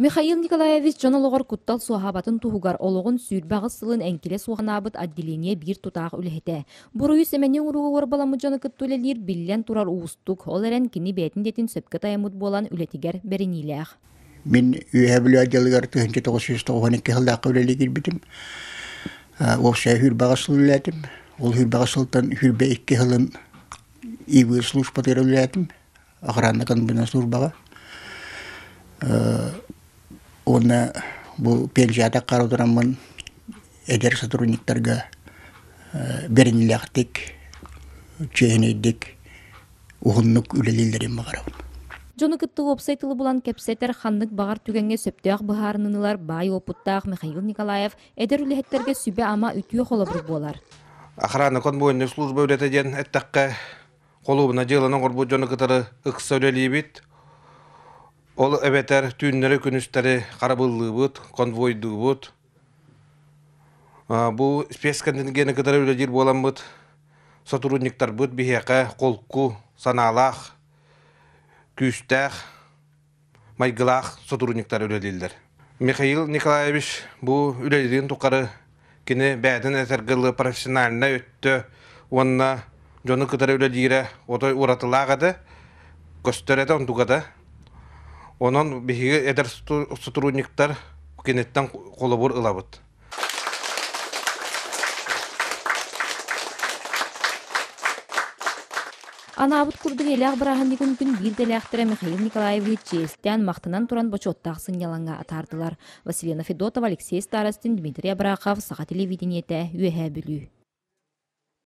Михаил Николаевич дьон олоҕор куттал суоһаабатын туһугар олоҕун 28 сылын эҥкилэ суох анаабыт отделение биир тутаах үлэһитэ. Буруйу сэмэни оҥорууга уорбаламмыт дьону кытта үлэлиир биллэн турар уустук, ол эрэн кини бэйэтин идэтин сөпкө тайаммыт буолан үлэтигэр бэриниилээх. Мин Үөһээ Бүлүү отделыгар 1992 сыллаахха үлэлии киирбитим. Уопсайа сүүрбэҕэ сыл үлэлээтим. Ол сүүрбэҕэ сылтан 22 сылын ИВ службатыгар үлэлээтим. Охранна конвойнай службаҕа. Уонна бу пенсията хара тураммын эдэр сотрудниктарга бэриниилээхтик, чиэһинэйдик, уһуннук үлэлииллэрин баҕарабын. Дьону кытта уопсай тылы булан кэпсэтэр ханнык баҕар түгэҥҥэ сөптөөх быһаарыныыны ылар баай уопуттаах Михаил Николаев эдэр үлэһиттэргэ сүбэ-ама үтүө холобур буолар. Охрана конвойнай служба үлэтэ диэн эттэххэ, холуобунай дьыаланы оҥорбут дьону кытары ыкса үлэлиибит. Ол эбэтэр түүннэри-күнүстэри харабыллыыбыт, конвойдуубут. Бу спецконтингены кытары үлэлиир буоламмыт, сотрудниктарбыт биһиэхэ холку, санаалаах, күүстээх, майгылаах сотрудниктар үлэлииллэр. Михаил Николаевич бу үлэлиирин тухары кини бэйэтин этэргэ профессиональнай өттө уонна дьону кытары үлэлиирэ отой уратылаах этэ, көстөр этэ онтуга да. Онон биһиги эдэр сотрудниктар киниттэн холобур ылабыт. Анаабыт курдук элээх бырааһынньыгын күн биир дэлээхтэрэ Михаил Николаевич чиэстээн, махтанан туран бочуоттаах сынньалаҥҥа атаардылар. Василена Федотова, Алексей Старостин, Дмитрий Абрахов, Саха телевидениетэ, Үөһээ Бүлүү.